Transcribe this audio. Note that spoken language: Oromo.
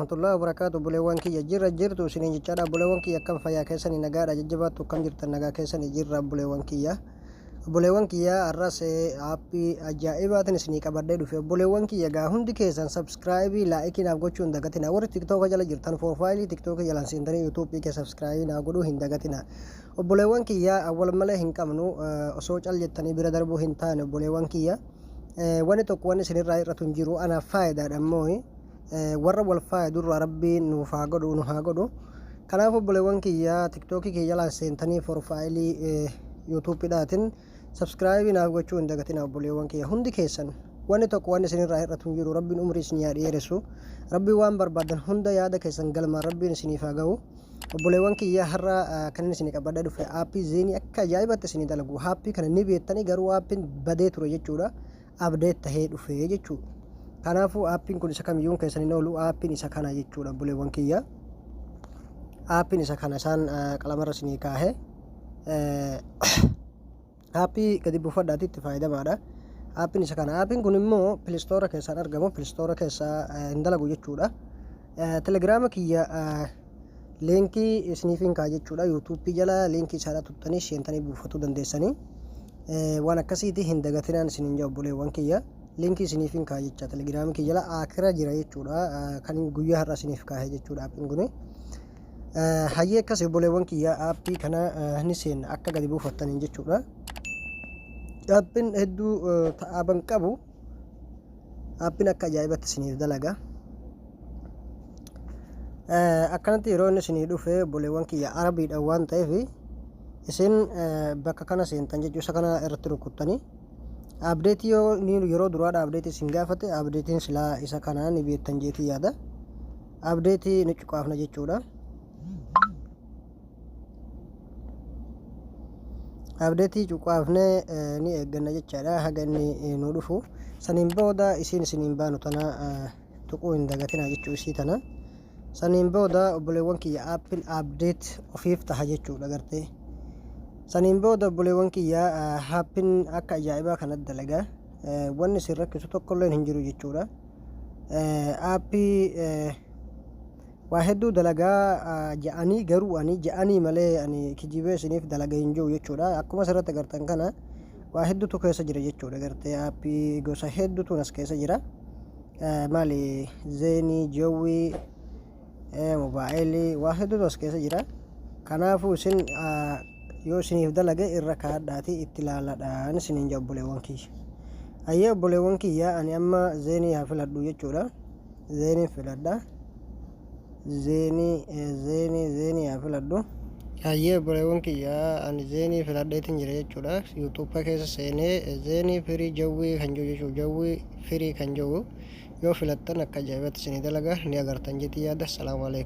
warahmatullahi wabarakaatu. Obboleewwan kiyya, jirra jirtu isiniin jechaadha. Obboleewwan kiyya, akkam fayyaa keessanii? Nagaadha? Jajjabaattu? Akkam jirtan? Nagaa keessanii? Jirra obboleewwan kiyya. Obboleewwan kiyya, har'as aappii ajaa'ibaatiin isinii qabadhee dhufe. Obboleewwan kiyya, gaa hundi keessan subscribe, like naaf gochuu hin dagatina. Warri TikToka jala jirtan, profile TikToka jalaan seentanii YouTubeii kee subscribe naa godhuu hin dagatina. Obboleewwan kiyya, awwal malee hin qabnu, osoo cal jettanii bira darbuu hin taane. Obboleewwan kiyya, wanni tokko wanni isinirraa hir'atu hin jiru, anaaf faayidaadha immoo. Warra wal faayadurraa Rabbiin nuuf haa godhu, nu haa godhu. Kanaaf obboleewwan kiyya, TikTokii kiyya jalaan seentanii profile YouTubeiidhaatiin subscribe naaf gochuu hin dagatina. Obboleewwan kiyya, hundi keessan, wanni tokko wanni isinirraa hir'atu hin jiru. Rabbiin umrii isin haa dheeressu. Rabbiin waan barbaadan hunda yaada keessan galmaan Rabbiin isiniif haa ga'u. Obboleewwan kiyya, har'a kan inni isinii qabadhee dhufe aappii Zainii akka ajaa'ibatti isinii dalagu. Aappii kana ni beektanii, garuu aappiin badee ture jechuudha. Update tahee dhufe jechuudha. Kanaafuu aappiin kun isa kamiyyuun keessan hin oolu, aappiin isa kana jechuudha, obboleewwan kiyya. Aappiin isa kana, isaan qalamarra isinii kaahe. Aappii gadi buufadhaati itti fayyadamaadha. Aappiin isa kana. Aappiin kun immoo Play Store keessaan argamu, Play Store keessaa hin dalagu jechuudha. Telegiraama kiyya liinkii isiniif hin kaa jechuudha. YouTubeii jala liinkii isaadha tuttanii seentanii buufatuu dandeessanii. Waan akkasiiti hin dagatinaan isiniin jaa, obboleewwan kiyya. Liinkii isiniif hin kaa jecha, telegiraama kiyya jala akira jira jechuudha. Kan guyyaa har'a isiniif kaahee jechuudha aappiin kuni. Hayyee, akkas obboleewwan kiyya, aappii kana ni seenna akka gadi buufattaniin jechuudha. Aappiin hedduu ta'aaban qabu. Aappiin akka ajaa'ibatti isiniif dalaga. Akkanatti yeroo inni isinii dhufe, obboleewwan kiyya, Arabiidhaan waan ta'eef isin bakka kana seentan jechuu, isa kana irratti rukuttanii update yoo yeroo duraadha update isin gaafate, updateiin silaa isa kana ni beektan jeetii yaada. Update ni cuqaafna jechuudha. Update cuqaafnee ni eegganna jechaadha haga inni nu dhufu. Saniin booda isiin isiniin baanu tana tuquu hin dagatina jechuu, isii tana. Saniin booda, obboleewwan kiyya, aappiin update ofiif taha jechuudha gartee. Saniin booda, obboleewwan kiyya, aappiin akka ajaa'ibaa kanatti dalaga. Wanni isin rakkisu tokkolleen hin jiru jechuudha. Aappii waa hedduu dalagaa ja'anii, garuu ani ja'anii malee ani kijibee isiniif dalaga hin jiru jechuudha. Akkuma asirratti agartan kana waa hedduutu keessa jira jechuudha gartee, aappii gosa hedduutu as keessa jira. Maali, Zainii, Jawwy, mobaayilii, waa hedduutu as keessa jira. Kanaafuu isin yoo isiniif dalage irra kaadhaatii itti ilaaladhaan isiniin jaa, obboleewwan kiyya. Ayyee obboleewwan kiyya, ani amma Zainii haa filadhu jechuudha. Zainii filadha. Zainii, Zainii, Zainii haa filadhu. Ayyee obboleewwan kiyya, ani Zainii filadheetiin jira jechuudha. YouTubea keessa seenee Zainii Free Jawwy kan jiru jechuudha. Jawwy Free kan jiru yoo filattan akka ajaa'ibatti isinii dalaga, ni agartan jeetii yaada. Salaamu alaikum.